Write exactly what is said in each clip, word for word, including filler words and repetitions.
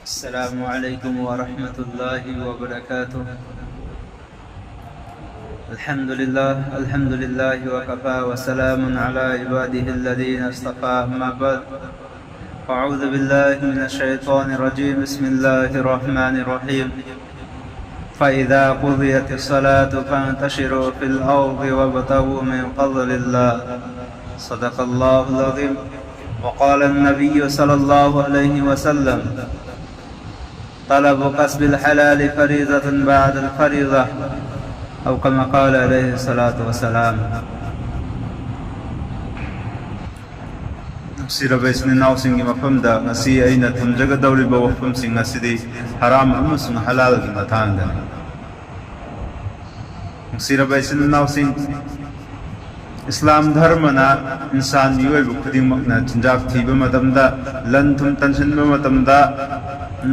السلام عليكم ورحمة الله وبركاته. الحمد لله، الحمد لله وكفى وسلام على عباده الذين اصطفى، أما بعد. أعوذ بالله من الشيطان الرجيم. بسم الله الرحمن الرحيم. فإذا قضيت الصلاة فانتشروا في الأرض وابتغوا من فضل الله. صدق الله العظيم. وقال النبي صلى الله عليه وسلم: طلب كسب الحلال فريضة بعد الفريضة، أو كما قال عليه الصلاة والسلام. ꯅꯨꯡꯁꯤꯔꯕ ꯏꯆꯤꯟ ꯏꯅꯥꯎꯁꯤꯡꯒꯤ ꯃꯐꯝꯗ ꯉꯁꯤ ꯑꯩꯅ ꯊꯝꯖꯒꯗꯧꯔꯤꯕ ꯋꯥꯐꯝꯁꯤꯡ ꯑꯁꯤꯗꯤ ꯍꯔꯥꯝ ꯑꯃꯁꯨꯡ ꯍꯂꯥꯜꯒꯤ ꯃꯇꯥꯡꯗꯅꯤ꯫ ꯅꯨꯡꯁꯤꯔꯕ ꯏꯆꯤꯟ ꯏꯅꯥꯎꯁꯤꯡ, ꯏꯁꯂꯥꯝ ꯙꯔꯃꯅ ꯏꯟꯁꯥꯟ ꯃꯤꯑꯣꯏꯕ ꯈꯨꯗꯤꯡꯃꯛꯅ ꯆꯤꯟꯖꯥꯛ ꯊꯤꯕ ꯃꯇꯝꯗ, ꯂꯟ ꯊꯨꯝ ꯇꯥꯟꯁꯤꯟꯕ ꯃꯇꯝꯗ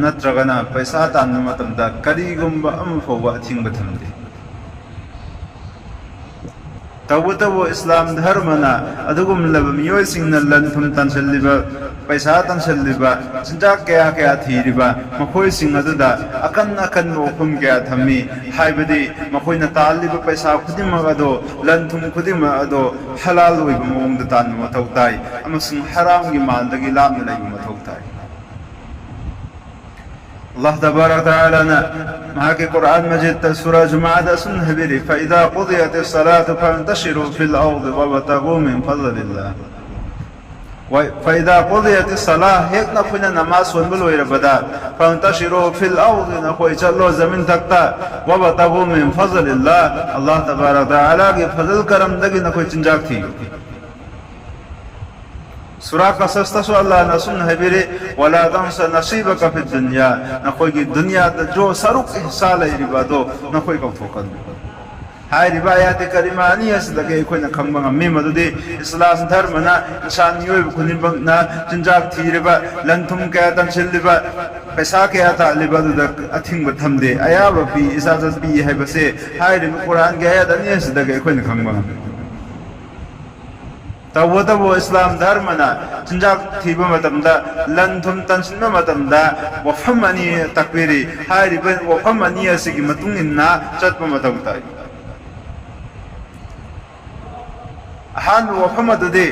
ꯅꯠꯇ꯭ꯔꯒꯅ ꯄꯩꯁꯥ ꯇꯥꯟꯕ ꯃꯇꯝꯗ ꯀꯔꯤꯒꯨꯝꯕ ꯑꯃ ꯐꯥꯎꯕ ꯑꯊꯤꯡꯕ ꯊꯝꯗꯦ꯫ ꯇꯧꯕꯇꯕꯨ ꯏꯁꯂꯥꯝ ꯙꯔꯃꯅ ꯑꯗꯨꯒꯨꯝꯂꯕ ꯃꯤꯑꯣꯏꯁꯤꯡꯅ ꯂꯟ ꯊꯨꯝ ꯇꯥꯟꯁꯤꯜꯂꯤꯕ, ꯄꯩꯁꯥ ꯇꯥꯟꯁꯤꯜꯂꯤꯕ, ꯆꯤꯟꯖꯥꯛ ꯀꯌꯥ ꯀꯌꯥ ꯊꯤꯔꯤꯕ ꯃꯈꯣꯏꯁꯤꯡ ꯑꯗꯨꯗ ꯑꯀꯟ ꯑꯀꯟꯕ ꯋꯥꯐꯝ ꯀꯌꯥ ꯊꯝꯃꯤ꯫ ꯍꯥꯏꯕꯗꯤ ꯃꯈꯣꯏꯅ ꯇꯥꯜꯂꯤꯕ ꯄꯩꯁꯥ ꯈꯨꯗꯤꯡꯃꯛ ꯑꯗꯣ, ꯂꯟ ꯊꯨꯝ ꯈꯨꯗꯤꯡꯃꯛ ꯑꯗꯣ ꯍꯂꯥꯜ ꯑꯣꯏꯕ ꯃꯑꯣꯡꯗ ꯇꯥꯟꯕ ꯃꯊꯧ ꯇꯥꯏ ꯑꯃꯁꯨꯡ ꯍꯔꯥꯝꯒꯤ ꯃꯥꯟꯗꯒꯤ ꯂꯥꯞꯅ ꯂꯩꯕ ꯃꯊꯧ ꯇꯥꯏ꯫ ꯑꯜꯂꯥꯍ ꯇꯕꯥꯔꯛ ꯇꯥꯂꯥꯅ ꯃꯍꯥꯛꯀꯤ ꯀꯨꯔꯥꯟ ꯃꯖꯤꯗꯇ ꯁꯨꯔꯥ ꯖꯨꯃꯥꯗ ꯑꯁꯨꯝꯅ ꯍꯥꯏꯕꯤꯔꯤ: فإذا قضيت الصلاة فانتشروا في الأرض وابتغوا من فضل الله. ꯍꯣꯏ, فإذا قضيت الصلاة, ꯍꯦꯛ ꯅꯈꯣꯏꯅ ꯅꯃꯥꯖ ꯁꯣꯟꯕ ꯂꯣꯏꯔꯕꯗ, فانتشروا في الأرض, ꯅꯈꯣꯏ ꯆꯠꯂꯣ ꯖꯃꯤꯟ ꯊꯛꯇ, وابتغوا من فضل الله, ꯑꯜꯂꯥꯍ ꯇꯕꯥꯔꯛ ꯇꯥꯂꯥꯒꯤ ꯐꯖꯜ ꯀꯔꯝꯗꯒꯤ ꯅꯈꯣꯏ ꯆꯤꯟꯖꯥꯛ ꯊꯤꯌꯨ꯫ ꯁꯨꯔꯥ ꯀꯁꯁꯇꯁꯨ ꯑꯜꯂꯥꯍꯅ ꯑꯁꯨꯝꯅ ꯍꯥꯏꯕꯤꯔꯤ: ولا تنس نصيبك في الدنيا, ꯅꯈꯣꯏꯒꯤ ꯗꯨꯅꯤꯌꯥꯗ ꯖꯣ ꯁꯔꯨꯛ, ꯍꯤꯁꯥ ꯂꯩꯔꯤꯕ ꯑꯗꯣ ꯅꯈꯣꯏ ꯀꯥꯎꯊꯣꯛꯀꯅꯨ꯫ ꯍꯥꯏꯔꯤꯕ ꯑꯥꯌꯥꯇꯤ ꯀꯔꯤꯃꯥ ꯑꯅꯤ ꯑꯁꯤꯗꯒꯤ ꯑꯩꯈꯣꯏꯅ ꯈꯪꯕ ꯉꯝꯃꯤ ꯃꯗꯨꯗꯤ ꯏꯁꯂꯥꯝ ꯙꯔꯃꯅ ꯏꯟꯁꯥꯟ ꯃꯤꯑꯣꯏꯕ ꯈꯨꯗꯤꯡꯃꯛꯅ ꯆꯤꯟꯖꯥꯛ ꯊꯤꯔꯤꯕ, ꯂꯟ ꯊꯨꯝ ꯀꯌꯥ ꯇꯥꯟꯁꯤꯜꯂꯤꯕ, ꯄꯩꯁꯥ ꯀꯌꯥ ꯇꯥꯜꯂꯤꯕ ꯑꯗꯨꯗ ꯑꯊꯤꯡꯕ ꯊꯝꯗꯦ, ꯑꯌꯥꯕ ꯄꯤ, ꯏꯖꯥꯖꯠ ꯄꯤ ꯍꯥꯏꯕꯁꯦ ꯍꯥꯏꯔꯤꯕ ꯀꯨꯔꯥꯟꯒꯤ ꯑꯥꯌꯥꯠ ꯑꯅꯤ ꯑꯁꯤꯗꯒꯤ ꯑꯩꯈꯣꯏꯅ ꯈꯪꯕ ꯉꯝꯃꯤ꯫ ꯇꯧꯕꯇꯕꯨ ꯏꯁꯂꯥꯝ ꯙꯔꯃꯅ ꯆꯤꯟꯖꯥꯛ ꯊꯤꯕ ꯃꯇꯝꯗ, ꯂꯟ ꯊꯨꯝ ꯇꯥꯟꯁꯤꯟꯕ ꯃꯇꯝꯗ ꯋꯥꯐꯝ ꯑꯅꯤ ꯇꯥꯛꯄꯤꯔꯤ꯫ ꯍꯥꯏꯔꯤꯕ ꯋꯥꯐꯝ ꯑꯅꯤ ꯑꯁꯤꯒꯤ ꯃꯇꯨꯡ ꯏꯟꯅ ꯆꯠꯄ ꯃꯊꯧ ꯇꯥꯏ꯫ ꯑꯍꯥꯟꯕ ꯋꯥꯐꯝ ꯑꯗꯨꯗꯤ,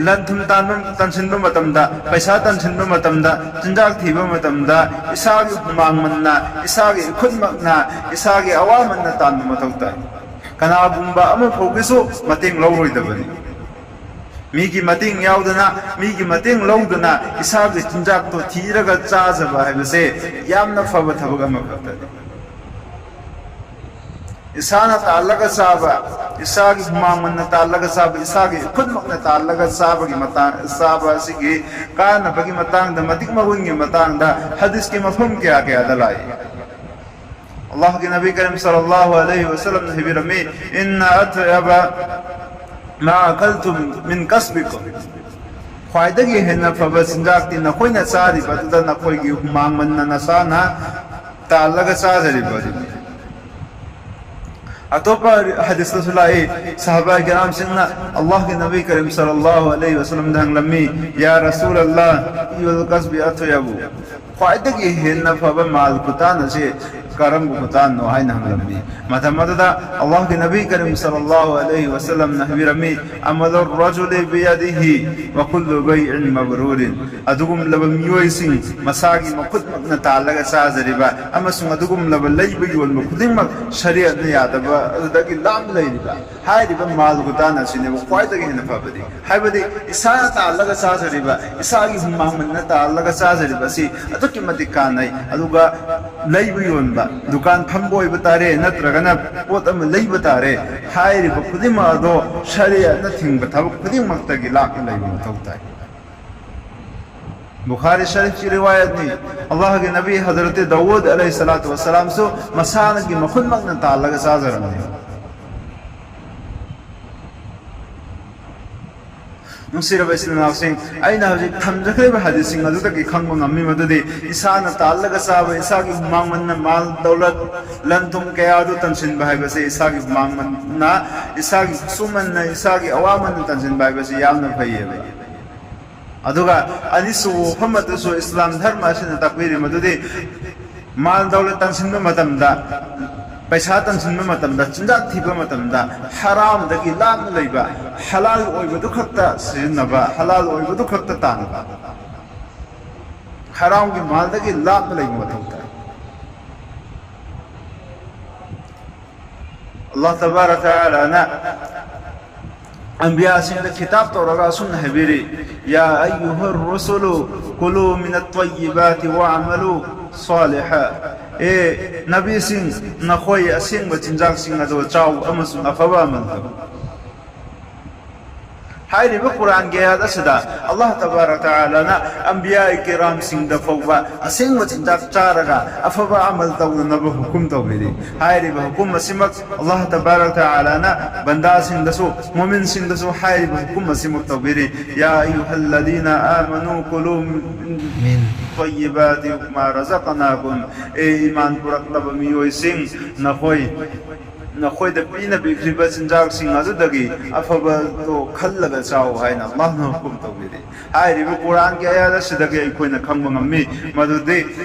ꯂꯟ ꯊꯨꯝ ꯇꯥꯟꯕ, ꯇꯥꯟꯁꯤꯟꯕ ꯃꯇꯝꯗ, ꯄꯩꯁꯥ ꯇꯥꯟꯁꯤꯟꯕ ꯃꯇꯝꯗ, ꯆꯤꯟꯖꯥꯛ ꯊꯤꯕ ꯃꯇꯝꯗ ꯏꯁꯥꯒꯤ ꯍꯨꯃꯥꯡꯃꯟꯅ, ꯏꯁꯥꯒꯤ ꯏꯈꯨꯠꯃꯛꯅ, ꯏꯁꯥꯒꯤ ꯑꯋꯥꯃꯟꯅ ꯇꯥꯟꯕ ꯃꯊꯧ ꯇꯥꯏ꯫ ꯀꯅꯥꯒꯨꯝꯕ ꯑꯃꯐꯥꯎꯒꯤꯁꯨ ꯃꯇꯦꯡ ꯂꯧꯔꯣꯏꯗꯕꯅꯤ꯫ ꯃꯤꯒꯤ ꯃꯇꯦꯡ ꯌꯥꯎꯗꯅ, ꯃꯤꯒꯤ ꯃꯇꯦꯡ ꯂꯧꯗꯅ ꯏꯁꯥꯒꯤ ꯆꯤꯟꯖꯥꯛꯇꯣ ꯊꯤꯔꯒ ꯆꯥꯖꯕ ꯍꯥꯏꯕꯁꯦ ꯌꯥꯝꯅ ꯐꯕ ꯊꯕꯛ ꯑꯃꯈꯛꯇꯅꯤ꯫ ꯏꯁꯥꯅ ꯇꯥꯜꯂꯒ ꯆꯥꯕ, ꯏꯁꯥꯒꯤ ꯍꯨꯃꯥꯡ ꯃꯟꯅ ꯇꯥꯜꯂꯒ ꯆꯥꯕ, ꯏꯁꯥꯒꯤ ꯈꯨꯠꯃꯛꯅ ꯇꯥꯜꯂꯒ ꯆꯥꯕꯒꯤ ꯃꯇꯥꯡ, ꯆꯥꯕ ꯑꯁꯤꯒꯤ ꯀꯥꯟꯅꯕꯒꯤ ꯃꯇꯥꯡꯗ, ꯃꯇꯤꯛ ꯃꯒꯨꯟꯒꯤ ꯃꯇꯥꯡꯗ ꯍꯗꯤꯁꯀꯤ ꯃꯐꯝ ꯀꯌꯥ ꯀꯌꯥꯗ ꯂꯥꯛꯏ꯫ ꯑꯜꯂꯥꯍꯒꯤ ꯅꯕꯤ ꯀꯔꯤꯝ ꯁꯜꯂꯜꯂꯥꯍꯨ ꯑꯂꯩꯍꯤ ꯋꯁꯜꯂꯝꯅ ꯍꯥꯏꯕꯤꯔꯝꯃꯤ, "ꯏꯟꯅ ꯑꯊꯌꯕ ꯃꯥ ꯑꯀꯜꯇꯨꯝ ꯃꯤꯟ ꯀꯁꯕꯤꯀꯨꯝ"꯫ ꯈ꯭ꯋꯥꯏꯗꯒꯤ ꯍꯦꯟꯅ ꯐꯕ ꯆꯤꯟꯖꯥꯛꯇꯤ ꯅꯈꯣꯏꯅ ꯆꯥꯔꯤꯕ ꯑꯗꯨꯗ ꯅꯈꯣꯏꯒꯤ ꯍꯨꯃꯥꯡ ꯃꯟꯅ ꯅꯁꯥꯅ ꯇꯥꯜꯂꯒ ꯆꯥꯖꯔꯤꯕ ꯑꯗꯨꯅꯤ꯫ ꯑꯇꯣꯞꯄ ꯍꯗꯤꯁꯇꯁꯨ ꯂꯥꯛꯏ, ꯁꯍꯥꯕꯥ ꯀꯤꯔꯥꯝꯁꯤꯡꯅ ꯑꯜꯂꯥꯍꯒꯤ ꯅꯕꯤ ꯀꯔꯤꯝ ꯁꯜꯂꯜꯂꯥꯍꯨ ꯑꯂꯩꯍꯤ ꯋꯁꯜꯂꯝꯗ ꯍꯪꯂꯝꯃꯤ, "ꯌꯥ ꯔꯁꯨꯂꯜꯂꯥꯍ, ꯑꯌꯨꯜ ꯀꯁꯕꯤ ꯑꯊꯌꯕꯨ?" ꯈ꯭ꯋꯥꯏꯗꯒꯤ ꯍꯦꯟꯅ ꯐꯕ ꯃꯥꯜ ꯈꯨꯇꯥꯟ ꯑꯁꯤ ꯀꯔꯝꯕ ꯈꯨꯇꯥꯟꯅꯣ ꯍꯥꯏꯅ ꯍꯪꯂꯝꯃꯤ꯫ ꯃꯇꯝ ꯑꯗꯨꯗ ꯑꯜꯂꯥꯍꯒꯤ ꯅꯕꯤ ꯀꯔꯤꯝ ꯁꯜꯂꯜꯂꯥꯍꯨ ꯑꯂꯩꯍꯤ ꯋꯁꯜꯂꯝꯅ ꯍꯥꯏꯕꯤꯔꯝꯃꯤ, "ꯑꯃꯂꯨ ꯔꯖꯨꯂꯤ ꯕꯤꯌꯥꯗꯤꯍꯤ ꯋ ꯀꯨꯜꯂꯨ ꯕꯩꯏꯟ ꯃꯕ꯭ꯔꯨꯔꯤꯟ"꯫ ꯑꯗꯨꯒꯨꯝꯂꯕ ꯃꯤꯑꯣꯏꯁꯤꯡ ꯃꯁꯥꯒꯤ ꯃꯈꯨꯠꯃꯛꯅ ꯇꯥꯜꯂꯒ ꯆꯥꯖꯔꯤꯕ ꯑꯃꯁꯨꯡ ꯑꯗꯨꯒꯨꯝꯂꯕ ꯂꯩꯕ ꯌꯣꯟꯕ ꯈꯨꯗꯤꯡꯃꯛ ꯁꯔꯤꯌꯠꯅ ꯌꯥꯗꯕ ꯑꯗꯨꯗꯒꯤ ꯂꯥꯞꯅ ꯂꯩꯔꯤꯕ ꯍꯥꯏꯔꯤꯕ ꯃꯥꯜ ꯈꯨꯇꯥꯟ ꯑꯁꯤꯅꯦꯕ ꯈ꯭ꯋꯥꯏꯗꯒꯤ ꯍꯦꯟꯅ ꯐꯕꯗꯤ꯫ ꯍꯥꯏꯕꯗꯤ ꯏꯁꯥꯅ ꯇꯥꯜꯂꯒ ꯆꯥꯖꯔꯤꯕ, ꯏꯁꯥꯒꯤ ꯍꯨꯃꯥꯡ ꯃꯟꯅ ꯇꯥꯜꯂꯒ ꯆꯥꯖꯔꯤꯕ ꯑꯁꯤ ꯑꯗꯨꯛꯀꯤ ꯃꯇꯤꯛ ꯀꯥꯟꯅꯩ꯫ ꯑꯗꯨꯒ ꯂꯩꯕ ꯌꯣꯟꯕ, ꯗꯨꯀꯥꯟ ꯐꯝꯕ ꯑꯣꯏꯕ ꯇꯥꯔꯦ, ꯅꯠꯇ꯭ꯔꯒꯅ ꯄꯣꯠ ꯑꯃ ꯂꯩꯕ ꯇꯥꯔꯦ, ꯍꯥꯏꯔꯤꯕ ꯈꯨꯗꯤꯡꯃꯛ ꯑꯗꯣ ꯁꯔꯤꯌꯠꯅ ꯊꯤꯡꯕ ꯊꯕꯛ ꯈꯨꯗꯤꯡꯃꯛꯇꯒꯤ ꯂꯥꯞꯅ ꯂꯩꯕ ꯃꯊꯧ ꯇꯥꯏ꯫ ꯕꯨꯈꯥꯔꯤ ꯁꯔꯤꯐꯀꯤ ꯔꯤꯋꯥꯌꯠꯅꯤ꯫ ꯑꯜꯂꯥꯍꯒꯤ ꯅꯕꯤ ꯍꯖꯔꯠ ꯗꯥꯎꯗ ꯑꯂꯩꯍꯤ ꯁꯂꯥꯇꯨ ꯋꯁꯁꯂꯥꯝꯁꯨ ꯃꯁꯥꯒꯤ ꯃꯈꯨꯠꯃꯛꯅ ꯇꯥꯜꯂꯒ ꯆꯥꯖꯔꯝꯃꯤ꯫ ꯅꯨꯡꯁꯤꯔꯕ ꯏꯆꯤꯟ ꯏꯅꯥꯎꯁꯤꯡ, ꯑꯩꯅ ꯍꯧꯖꯤꯛ ꯊꯝꯖꯈ꯭ꯔꯤꯕ ꯍꯗꯤꯁꯁꯤꯡ ꯑꯗꯨꯗꯒꯤ ꯈꯪꯕ ꯉꯝꯃꯤ ꯃꯗꯨꯗꯤ ꯏꯁꯥꯅ ꯇꯥꯜꯂꯒ ꯆꯥꯕ, ꯏꯁꯥꯒꯤ ꯍꯨꯃꯥꯡ ꯃꯟꯅ ꯃꯥꯜ ꯗꯧꯂꯠ, ꯂꯟ ꯊꯨꯝ ꯀꯌꯥ ꯑꯗꯨ ꯇꯥꯟꯁꯤꯟꯕ ꯍꯥꯏꯕꯁꯦ, ꯏꯁꯥꯒꯤ ꯍꯨꯃꯥꯡ ꯃꯟꯅ, ꯏꯁꯥꯒꯤ ꯈꯨꯠꯁꯨꯃꯟꯅ, ꯏꯁꯥꯒꯤ ꯑꯋꯥꯃꯟꯅ ꯇꯥꯟꯁꯤꯟꯕ ꯍꯥꯏꯕꯁꯤ ꯌꯥꯝꯅ ꯐꯩꯌꯦꯕ꯫ ꯑꯗꯨꯒ ꯑꯅꯤꯁꯨꯕ ꯋꯥꯐꯝ ꯑꯗꯨꯁꯨ ꯏꯁꯂꯥꯝ ꯙꯔꯃ ꯑꯁꯤꯅ ꯇꯥꯛꯄꯤꯔꯤ ꯃꯗꯨꯗꯤ ꯃꯥꯜ ꯗꯧꯂꯠ ꯇꯥꯟꯁꯤꯟꯕ ꯃꯇꯝꯗ, ꯄꯩꯁꯥ ꯇꯥꯟꯁꯤꯟꯕ ꯃꯇꯝꯗ, ꯆꯤꯟꯖꯥꯛ ꯊꯤꯕ ꯃꯇꯝꯗ ꯍꯔꯥꯝꯗꯒꯤ ꯂꯥꯞꯅ ꯂꯩꯕ, ꯍꯂꯥꯜ ꯑꯣꯏꯕꯗꯨ ꯈꯛꯇ ꯁꯤꯖꯤꯟꯅꯕ, ꯍꯂꯥꯜ ꯑꯣꯏꯕꯗꯨ ꯈꯛꯇ ꯇꯥꯟꯕ, ꯍꯔꯥꯝꯒꯤ ꯃꯥꯜꯗꯒꯤ ꯂꯥꯞꯅ ꯂꯩꯕ ꯃꯊꯧ ꯇꯥꯏ꯫ ꯑꯜꯂꯥꯍ ꯇꯕꯥꯔꯛ ꯇꯥꯂꯥꯅ ꯑꯝꯕꯤꯌꯥꯁꯤꯡꯗ ꯈꯤꯇꯥꯕ ꯇꯧꯔꯒ ꯑꯁꯨꯝꯅ ꯍꯥꯏꯕꯤꯔꯤ, "ꯌꯥ ꯑꯌꯨꯍ ꯔꯨꯁꯨꯂꯨ ꯀꯨꯂꯨ ꯃꯤꯅ ꯇ꯭ꯋꯌꯤꯕꯥꯇꯤ ꯋꯥ ꯑꯃꯂꯨ ꯁꯥꯂꯤꯍ"꯫ ꯑꯦ ꯅꯕꯤꯁꯤꯡ, ꯅꯈꯣꯏ ꯑꯁꯦꯡꯕ ꯆꯤꯟꯖꯥꯛꯁꯤꯡ ꯑꯗꯨ ꯆꯥꯎ ꯑꯃꯁꯨꯡ ꯑꯐꯕ ꯑꯃꯜ ꯇꯧ꯫ ꯍꯥꯏꯔꯤꯕ ꯀꯨꯔꯥꯟꯒꯤ ꯑꯥꯌꯥꯠ ꯑꯁꯤꯗ ꯑꯜꯂꯥꯍ ꯇꯕꯥꯔꯛ ꯇꯥꯂꯥꯅ ꯑꯝꯕꯤꯌꯥ ꯀꯤꯔꯥꯝꯁꯤꯡꯗ ꯐꯥꯎꯕ ꯑꯁꯦꯡꯕ ꯆꯤꯟꯖꯥꯛ ꯆꯥꯔꯒ ꯑꯐꯕ ꯑꯃꯜ ꯇꯧꯅꯅꯕ ꯍꯨꯀꯨꯝ ꯇꯧꯕꯤꯔꯤ꯫ ꯍꯥꯏꯔꯤꯕ ꯍꯨꯀꯨꯝ ꯑꯁꯤꯃꯛ ꯑꯜꯂꯥꯍ ꯇꯕꯥꯔꯛ ꯇꯥꯂꯥꯅ ꯕꯟꯗꯥꯁꯤꯡꯗꯁꯨ, ꯃꯣꯃꯤꯟꯁꯤꯡꯗꯁꯨ ꯍꯥꯏꯔꯤꯕ ꯍꯨꯀꯨꯝ ꯑꯁꯤꯃꯛ ꯇꯧꯕꯤꯔꯤ꯫ "ꯌꯥ ꯑꯌꯨꯍꯜꯂꯗꯤꯅ ꯑꯥꯃꯅꯨ ꯀꯨꯂꯨ ꯃꯤꯟ ꯃꯤꯟ ꯇ꯭ꯋꯌꯤꯕꯥꯇꯤ ꯃꯥ ꯔꯖꯛꯅꯥꯀꯨꯝ"꯫ ꯑꯦ ꯏꯃꯥꯟ ꯄꯨꯔꯛꯂꯕ ꯃꯤꯑꯣꯏꯁꯤꯡ, ꯅꯈꯣꯏ, ꯅꯈꯣꯏꯗ ꯄꯤꯅꯕꯤꯈ꯭ꯔꯤꯕ ꯆꯤꯟꯖꯥꯛꯁꯤꯡ ꯑꯗꯨꯗꯒꯤ ꯑꯐꯕꯗꯣ ꯈꯜꯂꯒ ꯆꯥꯎ ꯍꯥꯏꯅ ꯑꯜꯂꯥꯍꯅ ꯍꯨꯀꯨꯝ ꯇꯧꯕꯤꯔꯤ꯫ ꯍꯥꯏꯔꯤꯕ ꯀꯨꯔꯥꯟꯒꯤ ꯑꯥꯌꯥꯠ ꯑꯁꯤꯗꯒꯤ ꯑꯩꯈꯣꯏꯅ ꯈꯪꯕ ꯉꯝꯃꯤ ꯃꯗꯨꯗꯤ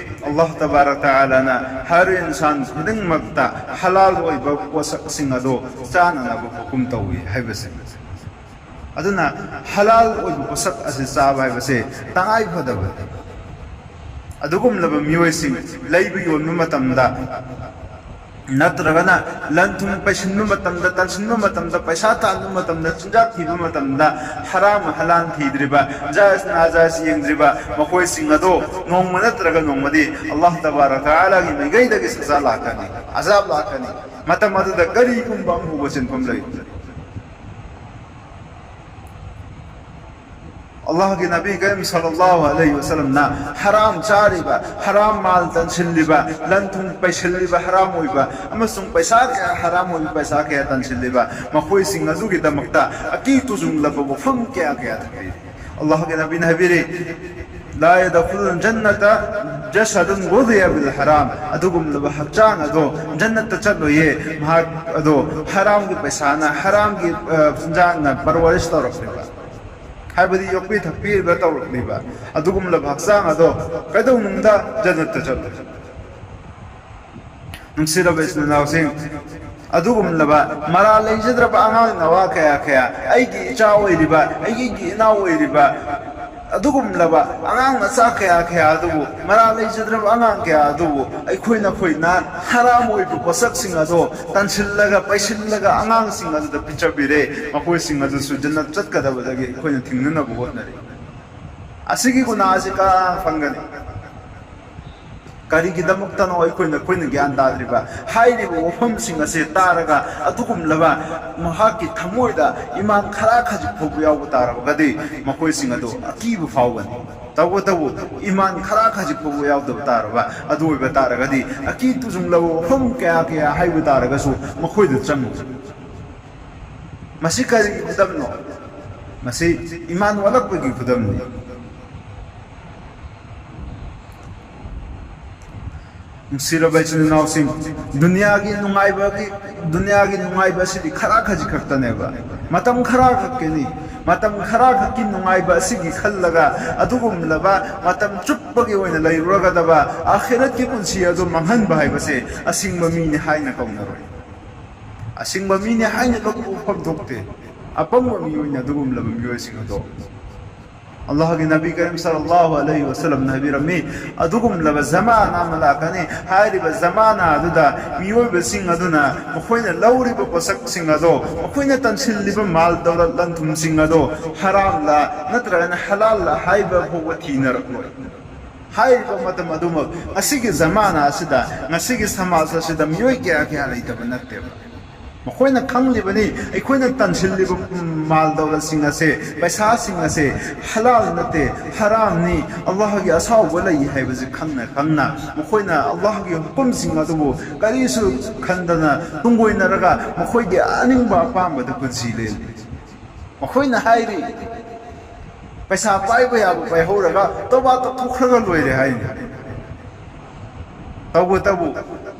ꯑꯜꯂꯥꯍ ꯇꯕꯥꯔꯛ ꯇꯥꯂꯥꯅ ꯍꯔ ꯏꯟꯁꯥꯟ ꯈꯨꯗꯤꯡꯃꯛꯇ ꯍꯂꯥꯜ ꯑꯣꯏꯕ ꯄꯣꯠꯁꯛꯁꯤꯡ ꯑꯗꯨ ꯆꯥꯅꯅꯕ ꯍꯨꯀꯨꯝ ꯇꯧꯏ ꯍꯥꯏꯕꯁꯦ꯫ ꯑꯗꯨꯅ ꯍꯂꯥꯜ ꯑꯣꯏꯕ ꯄꯣꯠꯁꯛ ꯑꯁꯤ ꯆꯥꯕ ꯍꯥꯏꯕꯁꯦ ꯇꯉꯥꯏ ꯐꯗꯕꯅꯤ꯫ ꯑꯗꯨꯒꯨꯝꯂꯕ ꯃꯤꯑꯣꯏꯁꯤꯡ ꯂꯩꯕ ꯌꯣꯟꯕ ꯃꯇꯝꯗ, ꯅꯠꯇ꯭ꯔꯒꯅ ꯂꯟ ꯊꯨꯝ ꯄꯩꯁꯤꯟꯕ ꯃꯇꯝꯗ, ꯇꯥꯟꯁꯤꯟꯕ ꯃꯇꯝꯗ, ꯄꯩꯁꯥ ꯇꯥꯟꯕ ꯃꯇꯝꯗ, ꯆꯤꯟꯖꯥꯛ ꯊꯤꯕ ꯃꯇꯝꯗ ꯍꯔꯥꯝ ꯍꯂꯥꯜ ꯊꯤꯗ꯭ꯔꯤꯕ, ꯖꯥꯏꯖ ꯅꯥꯖꯥꯏꯖ ꯌꯦꯡꯗ꯭ꯔꯤꯕ ꯃꯈꯣꯏꯁꯤꯡ ꯑꯗꯣ ꯅꯣꯡꯃ ꯅꯠꯇ꯭ꯔꯒ ꯅꯣꯡꯃꯗꯤ ꯑꯜꯂꯥꯍ ꯇꯕꯥꯔꯛ ꯇꯥꯂꯥꯒꯤ ꯃꯥꯏꯀꯩꯗꯒꯤ ꯁꯖꯥ ꯂꯥꯛꯀꯅꯤ, ꯑꯖꯥꯕ ꯂꯥꯛꯀꯅꯤ꯫ ꯃꯇꯝ ꯑꯗꯨꯗ ꯀꯔꯤꯒꯨꯝꯕ ꯑꯃ ꯍꯧꯕ ꯁꯤꯟꯐꯝ ꯂꯩ꯫ ꯑꯜꯂꯥꯍꯒꯤ ꯅꯕꯤ ꯀꯔꯤꯝ ꯁꯜꯂꯜꯂꯥꯍꯨ ꯑꯂꯩꯍꯤ ꯋꯁꯜꯂꯝꯅ ꯍꯔꯥꯝ ꯆꯥꯔꯤꯕ, ꯍꯔꯥꯝ ꯃꯥꯜ ꯇꯥꯟꯁꯤꯜꯂꯤꯕ, ꯂꯟ ꯊꯨꯝ ꯄꯩꯁꯤꯜꯂꯤꯕ ꯍꯔꯥꯝ ꯑꯣꯏꯕ, ꯑꯃꯁꯨꯡ ꯄꯩꯁꯥ ꯀꯌꯥ ꯍꯔꯥꯝ ꯑꯣꯏꯕ, ꯄꯩꯁꯥ ꯀꯌꯥ ꯇꯥꯟꯁꯤꯜꯂꯤꯕ, ꯃꯈꯣꯏꯁꯤꯡ ꯑꯗꯨꯒꯤꯗꯃꯛꯇ ꯑꯀꯤ ꯇꯨꯖꯨꯡꯂꯕ ꯋꯥꯐꯝ ꯀꯌꯥ ꯀꯌꯥ ꯊꯝꯕꯤꯔꯤ꯫ ꯑꯜꯂꯥꯍꯒꯤ ꯅꯕꯤꯅ ꯍꯥꯏꯕꯤꯔꯤ, لا يدخل الجنة جسد غذي بالحرام꯫ ꯑꯗꯨꯒꯨꯝꯂꯕ ꯍꯛꯆꯥꯡ ꯑꯗꯣ ꯖꯟꯅꯠꯇ ꯆꯠꯂꯣꯏꯌꯦ꯫ ꯃꯍꯥꯛ ꯑꯗꯣ ꯍꯔꯥꯝꯒꯤ ꯄꯩꯁꯥꯅ, ꯍꯔꯥꯝꯒꯤ, ꯑ, ꯆꯤꯟꯖꯥꯛꯅ ꯄꯔꯋꯥꯔꯤꯁ ꯇꯧꯔꯛꯂꯤꯕ, ꯍꯥꯏꯕꯗꯤ ꯌꯣꯛꯄꯤ ꯊꯛꯄꯤꯔꯤꯕ ꯇꯧꯔꯛꯂꯤꯕ ꯑꯗꯨꯒꯨꯝꯂꯕ ꯍꯛꯆꯥꯡ ꯑꯗꯣ ꯀꯩꯗꯧꯅꯨꯡꯗ ꯖꯟꯅꯠꯇ ꯆꯠꯂꯣꯏ꯫ ꯅꯨꯡꯁꯤꯔꯕ ꯏꯆꯤꯟ ꯏꯅꯥꯎꯁꯤꯡ, ꯑꯗꯨꯒꯨꯝꯂꯕ ꯃꯔꯥꯜ ꯂꯩꯖꯗ꯭ꯔꯕ ꯑꯉꯥꯡ ꯅꯋꯥ ꯀꯌꯥ ꯀꯌꯥ, ꯑꯩꯒꯤ ꯏꯆꯥ ꯑꯣꯏꯔꯤꯕ, ꯑꯩꯒꯤ ꯏꯅꯥꯎ ꯑꯣꯏꯔꯤꯕ, ꯑꯗꯨꯒꯨꯝꯂꯕ ꯑꯉꯥꯡ ꯃꯆꯥ ꯀꯌꯥ ꯀꯌꯥ ꯑꯗꯨꯕꯨ, ꯃꯔꯥꯜ ꯂꯩꯖꯗ꯭ꯔꯕ ꯑꯉꯥꯡ ꯀꯌꯥ ꯑꯗꯨꯕꯨ ꯑꯩꯈꯣꯏꯅ ꯑꯩꯈꯣꯏꯅ ꯍꯔꯥꯝ ꯑꯣꯏꯕ ꯄꯣꯠꯁꯛꯁꯤꯡ ꯑꯗꯣ ꯇꯥꯟꯁꯤꯜꯂꯒ, ꯄꯩꯁꯤꯜꯂꯒ ꯑꯉꯥꯡꯁꯤꯡ ꯑꯗꯨꯗ ꯄꯤꯖꯕꯤꯔꯦ꯫ ꯃꯈꯣꯏꯁꯤꯡ ꯑꯗꯨꯁꯨ ꯖꯟꯅꯠ ꯆꯠꯀꯗꯕꯗꯒꯤ ꯑꯩꯈꯣꯏꯅ ꯊꯤꯡꯅꯅꯕ ꯍꯣꯠꯅꯔꯤ꯫ ꯑꯁꯤꯒꯤ ꯒꯨꯅꯥ ꯑꯁꯤ ꯀꯅꯥ ꯐꯪꯒꯅꯤ? ꯀꯔꯤꯒꯤꯗꯃꯛꯇꯅꯣ ꯑꯩꯈꯣꯏꯅ, ꯑꯩꯈꯣꯏꯅ ꯒ꯭ꯌꯥꯟ ꯇꯥꯗ꯭ꯔꯤꯕ? ꯍꯥꯏꯔꯤꯕ ꯋꯥꯐꯝꯁꯤꯡ ꯑꯁꯤ ꯇꯥꯔꯒ ꯑꯗꯨꯒꯨꯝꯂꯕ ꯃꯍꯥꯛꯀꯤ ꯊꯃꯣꯏꯗ ꯏꯃꯥꯟ ꯈꯔ ꯈꯖꯤꯛ ꯐꯥꯎꯕ ꯌꯥꯎꯕ ꯇꯥꯔꯕꯒꯗꯤ ꯃꯈꯣꯏꯁꯤꯡ ꯑꯗꯨ ꯑꯀꯤꯕ ꯐꯥꯎꯒꯅꯤ꯫ ꯇꯧꯕꯇꯕꯨ ꯏꯃꯥꯟ ꯈꯔ ꯈꯖꯤꯛ ꯐꯥꯎꯕ ꯌꯥꯎꯗꯕ ꯇꯥꯔꯕ, ꯑꯗꯨ ꯑꯣꯏꯕ ꯇꯥꯔꯒꯗꯤ ꯑꯀꯤ ꯇꯨꯖꯨꯡꯂꯕ ꯋꯥꯐꯝ ꯀꯌꯥ ꯀꯌꯥ ꯍꯥꯏꯕ ꯇꯥꯔꯒꯁꯨ ꯃꯈꯣꯏꯗ ꯆꯪꯉꯨ꯫ ꯃꯁꯤ ꯀꯔꯤꯒꯤ ꯈꯨꯗꯝꯅꯣ? ꯃꯁꯤ ꯏꯃꯥꯟ ꯋꯥꯠꯂꯛꯄꯒꯤ ꯈꯨꯗꯝꯅꯤ꯫ ꯅꯨꯡꯁꯤꯔꯕ ꯏꯆꯤꯟ ꯏꯅꯥꯎꯁꯤꯡ, ꯗꯨꯅꯤꯌꯥꯒꯤ ꯅꯨꯡꯉꯥꯏꯕꯒꯤ, ꯗꯨꯅꯤꯌꯥꯒꯤ ꯅꯨꯡꯉꯥꯏꯕ ꯑꯁꯤꯗꯤ ꯈꯔ ꯈꯖꯤꯛ ꯈꯛꯇꯅꯦꯕ, ꯃꯇꯝ ꯈꯔ ꯈꯛꯀꯤꯅꯤ꯫ ꯃꯇꯝ ꯈꯔ ꯈꯛꯀꯤ ꯅꯨꯡꯉꯥꯏꯕ ꯑꯁꯤꯒꯤ ꯈꯜꯂꯒ ꯑꯗꯨꯒꯨꯝꯂꯕ ꯃꯇꯝ ꯆꯨꯞꯄꯒꯤ ꯑꯣꯏꯅ ꯂꯩꯔꯨꯔꯒꯗꯕ ꯑꯥꯈꯤꯔꯠꯀꯤ ꯄꯨꯟꯁꯤ ꯑꯗꯨ ꯃꯥꯡꯍꯟꯕ ꯍꯥꯏꯕꯁꯦ ꯑꯁꯤꯡꯕ ꯃꯤꯅꯤ ꯍꯥꯏꯅ ꯀꯧꯅꯔꯣꯏ꯫ ꯑꯁꯤꯡꯕ ꯃꯤꯅꯤ ꯍꯥꯏꯅ ꯂꯧꯕ ꯐꯝ ꯊꯣꯛꯇꯦ꯫ ꯑꯄꯪꯕ ꯃꯤꯑꯣꯏꯅ ꯑꯗꯨꯒꯨꯝꯂꯕ ꯃꯤꯑꯣꯏꯁꯤꯡ ꯑꯗꯣ ꯑꯜꯂꯥꯍꯒꯤ ꯅꯕꯤ ꯀꯔꯤꯝ ꯁꯜꯂꯜꯂꯥꯍꯨ ꯑꯂꯩꯍꯤ ꯋꯁꯜꯂꯝꯅ ꯍꯥꯏꯕꯤꯔꯝꯃꯤ, ꯑꯗꯨꯒꯨꯝꯂꯕ ꯖꯃꯥꯅ ꯑꯃ ꯂꯥꯛꯀꯅꯤ꯫ ꯍꯥꯏꯔꯤꯕ ꯖꯃꯥꯅ ꯑꯗꯨꯗ ꯃꯤꯑꯣꯏꯕꯁꯤꯡ ꯑꯗꯨꯅ ꯃꯈꯣꯏꯅ ꯂꯧꯔꯤꯕ ꯄꯣꯠꯁꯛꯁꯤꯡ ꯑꯗꯣ, ꯃꯈꯣꯏꯅ ꯇꯥꯟꯁꯤꯜꯂꯤꯕ ꯃꯥꯜ ꯗꯧꯂꯠ ꯂꯟ ꯊꯨꯝꯁꯤꯡ ꯑꯗꯣ ꯍꯔꯥꯝꯂ ꯅꯠꯇ꯭ꯔꯒꯅ ꯍꯂꯥꯜꯂ ꯍꯥꯏꯕ ꯐꯥꯎꯕ ꯊꯤꯅꯔꯛꯂꯣꯏ꯫ ꯍꯥꯏꯔꯤꯕ ꯃꯇꯝ ꯑꯗꯨꯃꯛ ꯉꯁꯤꯒꯤ ꯖꯃꯥꯅ ꯑꯁꯤꯗ, ꯉꯁꯤꯒꯤ ꯁꯃꯥꯖ ꯑꯁꯤꯗ ꯃꯤꯑꯣꯏ ꯀꯌꯥ ꯀꯌꯥ ꯂꯩꯇꯕ ꯅꯠꯇꯦꯕ꯫ ꯃꯈꯣꯏꯅ ꯈꯪꯂꯤꯕꯅꯤ ꯑꯩꯈꯣꯏꯅ ꯇꯥꯟꯁꯤꯜꯂꯤꯕ ꯃꯥꯜ ꯗꯧꯂꯠꯁꯤꯡ ꯑꯁꯦ, ꯄꯩꯁꯥꯁꯤꯡ ꯑꯁꯦ ꯍꯂꯥꯜ ꯅꯠꯇꯦ, ꯍꯔꯥꯝꯅꯤ, ꯑꯜꯂꯥꯍꯒꯤ ꯑꯁꯥꯎꯕ ꯂꯩ ꯍꯥꯏꯕꯁꯤ ꯈꯪꯅ ꯈꯪꯅ ꯃꯈꯣꯏꯅ ꯑꯜꯂꯥꯍꯒꯤ ꯍꯨꯀꯨꯝꯁꯤꯡ ꯑꯗꯨꯕꯨ ꯀꯔꯤꯁꯨ ꯈꯟꯗꯅ ꯇꯨꯡꯒꯣꯏꯅꯔꯒ ꯃꯈꯣꯏꯒꯤ ꯑꯅꯤꯡꯕ ꯑꯄꯥꯝꯕꯗ ꯄꯨꯟꯁꯤ ꯂꯦꯜꯂꯤ꯫ ꯃꯈꯣꯏꯅ ꯍꯥꯏꯔꯤ, ꯄꯩꯁꯥ ꯄꯥꯏꯕ ꯌꯥꯕ ꯄꯥꯏꯍꯧꯔꯒ ꯇꯧꯕꯥ ꯇꯧꯊꯣꯛꯈ꯭ꯔꯒ ꯂꯣꯏꯔꯦ ꯍꯥꯏꯅꯤ꯫ ꯇꯧꯕꯇꯕꯨ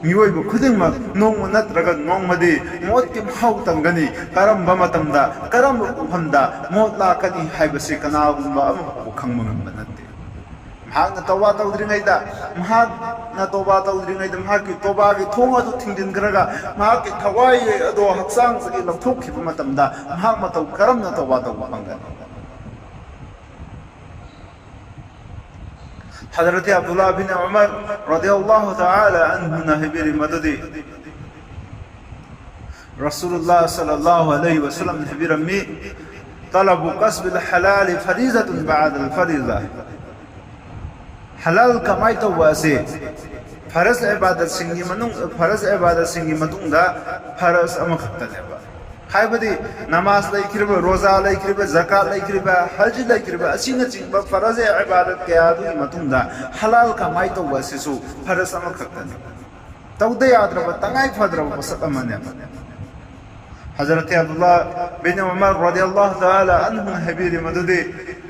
ꯃꯤꯑꯣꯏꯕ ꯈꯨꯗꯤꯡꯃꯛ ꯅꯣꯡꯃ ꯅꯠꯇ꯭ꯔꯒ ꯅꯣꯡꯃꯗꯤ ꯃꯣꯠꯀꯤ ꯃꯍꯥꯎ ꯇꯪꯒꯅꯤ꯫ ꯀꯔꯝꯕ ꯃꯇꯝꯗ, ꯀꯔꯝꯕ ꯃꯐꯝꯗ ꯃꯣꯠ ꯂꯥꯛꯀꯅꯤ ꯍꯥꯏꯕꯁꯤ ꯀꯅꯥꯒꯨꯝꯕ ꯑꯃꯐꯥꯎꯕ ꯈꯪꯕ ꯉꯝꯕ ꯅꯠꯇꯦ꯫ ꯃꯍꯥꯛꯅ ꯇꯧꯕꯥ ꯇꯧꯗ꯭ꯔꯤꯉꯩꯗ, ꯃꯍꯥꯛꯅ ꯇꯧꯕꯥ ꯇꯧꯗ꯭ꯔꯤꯉꯩꯗ ꯃꯍꯥꯛꯀꯤ ꯇꯧꯕꯥꯒꯤ ꯊꯣꯡ ꯑꯗꯨ ꯊꯤꯡꯖꯤꯟꯈ꯭ꯔꯒ ꯃꯍꯥꯛꯀꯤ ꯊꯋꯥꯏ ꯑꯗꯣ ꯍꯛꯆꯥꯡꯗꯒꯤ ꯂꯧꯊꯣꯛꯈꯤꯕ ꯃꯇꯝꯗ ꯃꯍꯥꯛ ꯃꯇꯧ ꯀꯔꯝꯅ ꯇꯧꯕꯥ ꯇꯧꯕ ꯐꯪꯒꯅꯤ? ꯍꯖꯔꯠ ꯑꯕꯗꯨꯜꯂꯥ ꯕꯤꯟ ꯎꯃꯔ ꯔꯗꯤꯌꯜꯂꯥꯍꯨ ꯇꯥꯂꯥ ꯑꯟꯍꯨꯅ ꯍꯥꯏꯕꯤꯔꯤ ꯃꯗꯨꯗꯤ, ꯔꯁꯨꯂꯨꯜꯂꯥ ꯁꯜꯂꯜꯂꯥꯍꯨ ꯑꯂꯩꯍꯤ ꯋꯁꯜꯂꯝꯅ ꯍꯥꯏꯕꯤꯔꯝꯃꯤ, "ꯇꯂꯕꯨ ꯀꯁꯕꯤꯜ ꯍꯂꯥꯂꯤ ꯐꯔꯤꯖꯥꯇꯨꯟ ꯕꯥꯗꯜ ꯐꯔꯤꯖꯥ"꯫ ꯍꯂꯥꯜ ꯀꯃꯥꯏ ꯇꯧꯕ ꯑꯁꯤ ꯐꯔꯖ ꯏꯕꯥꯗꯠꯁꯤꯡꯒꯤ ꯃꯅꯨꯡ, ꯐꯔꯖ ꯏꯕꯥꯗꯠꯁꯤꯡꯒꯤ ꯃꯇꯨꯡꯗ ꯐꯔꯖ ꯑꯃꯈꯛꯇꯅꯦꯕ꯫ ꯍꯥꯏꯕꯗꯤ ꯅꯃꯥꯖ ꯂꯩꯈ꯭ꯔꯤꯕ, ꯔꯣꯖꯥ ꯂꯩꯈ꯭ꯔꯤꯕ, ꯖꯀꯥꯠ ꯂꯩꯈ꯭ꯔꯤꯕ, ꯍꯖ ꯂꯩꯈ꯭ꯔꯤꯕ ꯑꯁꯤꯅꯆꯤꯡꯕ ꯐꯔꯖ ꯏꯕꯥꯗꯠ ꯀꯌꯥ ꯑꯗꯨꯒꯤ ꯃꯇꯨꯡꯗ ꯍꯂꯥꯜ ꯀꯃꯥꯏ ꯇꯧꯕ ꯑꯁꯤꯁꯨ ꯐꯔꯖ ꯑꯃꯈꯛꯇꯅꯤ꯫ ꯇꯧꯗ ꯌꯥꯗ꯭ꯔꯕ, ꯇꯉꯥꯏ ꯐꯗ꯭ꯔꯕ ꯄꯣꯠꯁꯛ ꯑꯃꯅꯦꯕ꯫ ꯍꯖꯔꯠ ꯑꯕꯗꯨꯜꯂꯥ ꯕꯤꯟ ꯎꯃꯔ ꯔꯗꯤꯌꯜꯂꯥꯍꯨ ꯇꯥꯂꯥ ꯑꯟꯍꯨꯅ ꯍꯥꯏꯕꯤꯔꯤ ꯃꯗꯨꯗꯤ,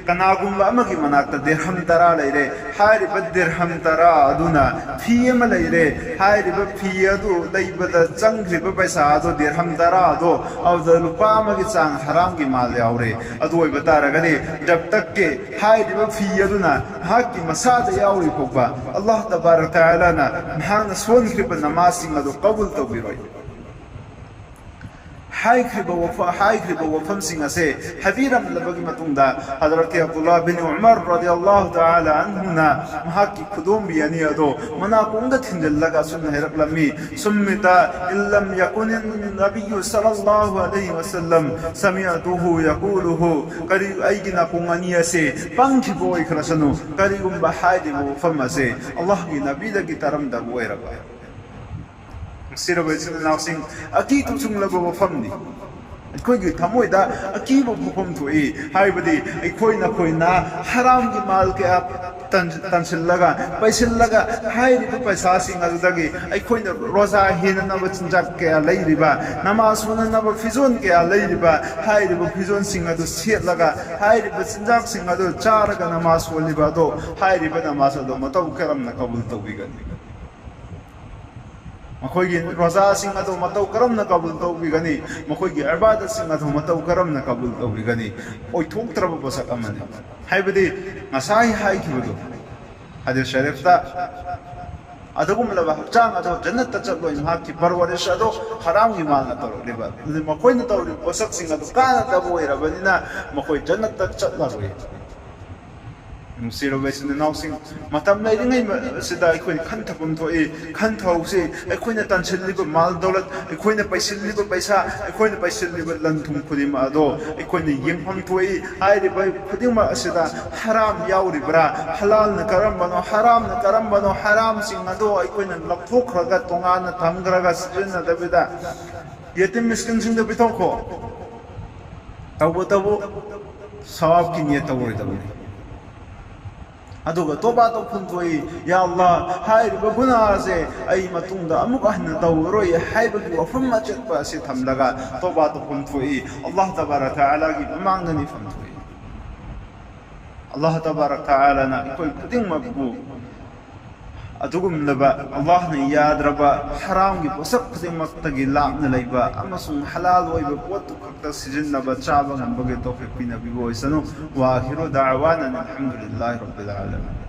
ꯀꯅꯥꯒꯨꯝꯕ ꯑꯃꯒꯤ ꯃꯅꯥꯛꯇ ꯗꯤꯔꯍꯝ ꯇꯔꯥ ꯂꯩꯔꯦ꯫ ꯍꯥꯏꯔꯤꯕ ꯗꯤꯔꯍꯝ ꯇꯔꯥ ꯑꯗꯨꯅ ꯐꯤ ꯑꯃ ꯂꯩꯔꯦ꯫ ꯍꯥꯏꯔꯤꯕ ꯐꯤ ꯑꯗꯨ ꯂꯩꯕꯗ ꯆꯪꯈ꯭ꯔꯤꯕ ꯄꯩꯁꯥ ꯑꯗꯨ, ꯗꯤꯔꯍꯝ ꯇꯔꯥ ꯑꯗꯨ, ꯑꯗꯨꯗ ꯂꯨꯄꯥ ꯑꯃꯒꯤ ꯆꯥꯡ ꯍꯔꯥꯝꯒꯤ ꯃꯥꯜ ꯌꯥꯎꯔꯦ꯫ ꯑꯗꯨ ꯑꯣꯏꯕ ꯇꯥꯔꯒꯗꯤ ꯖꯕ ꯇꯛ ꯀꯦ ꯍꯥꯏꯔꯤꯕ ꯐꯤ ꯑꯗꯨꯅ ꯃꯍꯥꯛꯀꯤ ꯃꯁꯥꯗ ꯌꯥꯎꯔꯤ ꯐꯥꯎꯕ ꯑꯜꯂꯥꯍ ꯇꯕꯥꯔꯛ ꯇꯥꯂꯥꯅ ꯃꯍꯥꯛꯅ ꯁꯣꯟꯈ꯭ꯔꯤꯕ ꯅꯃꯥꯖꯁꯤꯡ ꯑꯗꯨ ꯀꯕꯨꯜ ꯇꯧꯕꯤꯔꯣꯏ꯫ ꯍꯥꯏꯈ꯭ꯔꯤꯕ ꯋꯥꯐ-, ꯍꯥꯏꯈ꯭ꯔꯤꯕ ꯋꯥꯐꯝꯁꯤꯡ ꯑꯁꯦ ꯍꯥꯏꯕꯤꯔꯝꯂꯕꯒꯤ ꯃꯇꯨꯡꯗ, ꯍꯖꯔꯠ ꯑꯕꯗꯨꯜꯂꯥ ꯕꯤꯟ ꯎꯃꯔ ꯔꯗꯤꯌꯜꯂꯥꯍꯨ ꯇꯥꯂꯥ ꯑꯟꯍꯨꯅ ꯃꯍꯥꯛꯀꯤ ꯈꯨꯗꯣꯝꯕꯤ ꯑꯅꯤ ꯑꯗꯣ ꯃꯅꯥꯀꯣꯡꯗ ꯊꯤꯟꯖꯤꯜꯂꯒ ꯑꯁꯨꯝꯅ ꯍꯥꯏꯔꯛꯂꯝꯃꯤ, "ꯁꯨꯝꯃꯤꯇ ꯏꯜꯂꯝ ꯌꯀꯨꯅꯤꯟ ꯅꯕꯤꯌꯨ ꯁꯜꯂꯜꯂꯥꯍꯨ ꯑꯂꯩꯍꯤ ꯋꯁꯜꯂꯝ ꯁꯃꯤꯑꯇꯨꯍꯨ ꯌꯀꯨꯂꯨꯍꯨ", ꯀꯔꯤ, ꯑꯩꯒꯤ ꯅꯥꯀꯣꯡ ꯑꯅꯤ ꯑꯁꯦ ꯄꯪꯈꯤꯕ ꯑꯣꯏꯈ꯭ꯔꯁꯅꯨ, ꯀꯔꯤꯒꯨꯝꯕ ꯍꯥꯏꯔꯤꯕ ꯋꯥꯐꯝ ꯑꯁꯦ ꯑꯜꯂꯥꯍꯒꯤ ꯅꯕꯤꯗꯒꯤ ꯇꯥꯔꯝꯗꯕ ꯑꯣꯏꯔꯕ꯫ ꯅꯨꯡꯁꯤꯔꯕ ꯏꯆꯤꯟ ꯏꯅꯥꯎꯁꯤꯡ, ꯑꯀꯤ ꯇꯨꯁꯨꯡꯂꯕ ꯋꯥꯐꯝꯅꯤ꯫ ꯑꯩꯈꯣꯏꯒꯤ ꯊꯃꯣꯏꯗ ꯑꯀꯤꯕ ꯄꯣꯛꯐꯝ ꯊꯣꯛꯏ꯫ ꯍꯥꯏꯕꯗꯤ ꯑꯩꯈꯣꯏ ꯅꯈꯣꯏꯅ ꯍꯔꯥꯝꯒꯤ ꯃꯥꯜ ꯀꯌꯥ ꯇꯟ-, ꯇꯟꯁꯤꯜꯂꯒ, ꯄꯩꯁꯤꯜꯂꯒ, ꯍꯥꯏꯔꯤꯕ ꯄꯩꯁꯥꯁꯤꯡ ꯑꯗꯨꯗꯒꯤ ꯑꯩꯈꯣꯏꯅ ꯔꯣꯖꯥ ꯍꯦꯟꯅꯅꯕ ꯆꯤꯟꯖꯥꯛ ꯀꯌꯥ ꯂꯩꯔꯤꯕ, ꯅꯃꯥꯖ ꯁꯣꯟꯅꯅꯕ ꯐꯤꯖꯣꯜ ꯀꯌꯥ ꯂꯩꯔꯤꯕ, ꯍꯥꯏꯔꯤꯕ ꯐꯤꯖꯣꯜꯁꯤꯡ ꯑꯗꯨ ꯁꯦꯠꯂꯒ, ꯍꯥꯏꯔꯤꯕ ꯆꯤꯟꯖꯥꯛꯁꯤꯡ ꯑꯗꯨ ꯆꯥꯔꯒ ꯅꯃꯥꯖ ꯁꯣꯜꯂꯤꯕ ꯑꯗꯣ, ꯍꯥꯏꯔꯤꯕ ꯅꯃꯥꯖ ꯑꯗꯨ ꯃꯇꯧ ꯀꯔꯝꯅ ꯀꯕꯨꯜ ꯇꯧꯕꯤꯒꯅꯤ? ꯃꯈꯣꯏꯒꯤ ꯔꯣꯖꯥꯁꯤꯡ ꯑꯗꯨ ꯃꯇꯧ ꯀꯔꯝꯅ ꯀꯕꯨꯜ ꯇꯧꯕꯤꯒꯅꯤ? ꯃꯈꯣꯏꯒꯤ ꯏꯕꯥꯗꯠꯁꯤꯡ ꯑꯗꯨ ꯃꯇꯧ ꯀꯔꯝꯅ ꯀꯕꯨꯜ ꯇꯧꯕꯤꯒꯅꯤ? ꯑꯣꯏꯊꯣꯛꯇ꯭ꯔꯕ ꯄꯣꯠꯁꯛ ꯑꯃꯅꯤ꯫ ꯍꯥꯏꯕꯗꯤ ꯉꯁꯥꯏ ꯍꯥꯏꯈꯤꯕꯗꯨ, ꯍꯗꯤꯁ ꯁꯔꯤꯐꯇ, ꯑꯗꯨꯒꯨꯝꯂꯕ ꯍꯛꯆꯥꯡ ꯑꯗꯣ ꯖꯟꯅꯠꯇ ꯆꯠꯂꯣꯏ, ꯃꯍꯥꯛꯀꯤ ꯄꯔꯋꯥꯔꯤꯁ ꯑꯗꯣ ꯍꯔꯥꯝꯒꯤ ꯃꯥꯜꯅ ꯇꯧꯔꯛꯂꯤꯕ, ꯑꯗꯨꯗꯤ ꯃꯈꯣꯏꯅ ꯇꯧꯔꯤꯕ ꯄꯣꯠꯁꯛꯁꯤꯡ ꯑꯗꯨ ꯀꯥꯟꯅꯗꯕ ꯑꯣꯏꯔꯕꯅꯤꯅ ꯃꯈꯣꯏ ꯖꯟꯅꯠꯇ ꯆꯠꯂꯔꯣꯏ꯫ ꯅꯨꯡꯁꯤꯔꯕ ꯏꯆꯤꯟ ꯏꯅꯥꯎꯁꯤꯡ, ꯃꯇꯝ ꯂꯩꯔꯤꯉꯩ ꯑꯁꯤꯗ ꯑꯩꯈꯣꯏꯅ ꯈꯟꯊꯐꯝ ꯊꯣꯛꯏ, ꯈꯟꯊꯍꯧꯁꯤ꯫ ꯑꯩꯈꯣꯏꯅ ꯇꯥꯟꯁꯤꯜꯂꯤꯕ ꯃꯥꯜ ꯗꯧꯂꯠ, ꯑꯩꯈꯣꯏꯅ ꯄꯩꯁꯤꯜꯂꯤꯕ ꯄꯩꯁꯥ, ꯑꯩꯈꯣꯏꯅ ꯄꯩꯁꯤꯜꯂꯤꯕ ꯂꯟ ꯊꯨꯝ ꯈꯨꯗꯤꯡꯃꯛ ꯑꯗꯣ ꯑꯩꯈꯣꯏꯅ ꯌꯦꯡꯐꯝ ꯊꯣꯛꯏ꯫ ꯍꯥꯏꯔꯤꯕ ꯈꯨꯗꯤꯡꯃꯛ ꯑꯁꯤꯗ ꯍꯔꯥꯝ ꯌꯥꯎꯔꯤꯕ꯭ꯔꯥ, ꯍꯂꯥꯜꯅ ꯀꯔꯝꯕꯅꯣ, ꯍꯔꯥꯝꯅ ꯀꯔꯝꯕꯅꯣ, ꯍꯔꯥꯝꯁꯤꯡ ꯑꯗꯣ ꯑꯩꯈꯣꯏꯅ ꯂꯧꯊꯣꯛꯈ꯭ꯔꯒ ꯇꯣꯉꯥꯟꯅ ꯊꯝꯈ꯭ꯔꯒ ꯁꯤꯖꯤꯟꯅꯗꯕꯤꯗ ꯌꯦꯇꯤꯝ ꯃꯤꯁꯀꯤꯟꯁꯤꯡꯗ ꯄꯤꯊꯣꯛꯈꯣ꯫ ꯇꯧꯕꯇꯕꯨ ꯁꯋꯥꯕꯀꯤ ꯅꯤꯌꯠ ꯇꯧꯔꯣꯏꯗꯕꯅꯤ꯫ ꯑꯗꯨꯒ ꯇꯣꯕꯥ ꯇꯧꯐꯝ ꯊꯣꯛꯏ, "ꯌꯥ ꯑꯜꯂꯥꯍ, ꯍꯥꯏꯔꯤꯕ ꯒꯨꯅꯥꯁꯦ ꯑꯩ ꯃꯇꯨꯡꯗ ꯑꯃꯨꯛ ꯍꯟꯅ ꯇꯧꯔꯔꯣꯏ" ꯍꯥꯏꯕꯒꯤ ꯋꯥꯐꯝ ꯑꯆꯦꯠꯄ ꯑꯁꯤ ꯊꯝꯂꯒ ꯇꯣꯕꯥ ꯇꯧꯐꯝ ꯊꯣꯛꯏ꯫ ꯑꯜꯂꯥꯍ ꯇꯕꯥꯔꯛ ꯇꯥꯂꯥꯒꯤ ꯃꯃꯥꯡꯗ ꯅꯤꯐꯝ ꯊꯣꯛꯏ꯫ ꯑꯜꯂꯥꯍ ꯇꯕꯥꯔꯛ ꯇꯥꯂꯥꯅ ꯑꯩꯈꯣꯏ ꯈꯨꯗꯤꯡꯃꯛꯄꯨ ꯑꯗꯨꯒꯨꯝꯂꯕ ꯑꯜꯂꯥꯍꯅ ꯌꯥꯗ꯭ꯔꯕ ꯍꯔꯥꯝꯒꯤ ꯄꯣꯠꯁꯛ ꯈꯨꯗꯤꯡꯃꯛꯇꯒꯤ ꯂꯥꯞꯅ ꯂꯩꯕ ꯑꯃꯁꯨꯡ ꯍꯂꯥꯜ ꯑꯣꯏꯕ ꯄꯣꯠꯇꯨ ꯈꯛꯇ ꯁꯤꯖꯤꯟꯅꯕ, ꯆꯥꯕ ꯉꯝꯕꯒꯤ ꯇꯧꯐꯤꯛ ꯄꯤꯅꯕꯤꯕ ꯑꯣꯏꯁꯅꯨ꯫ وآخر دعوانا أن الحمد لله رب العالمين.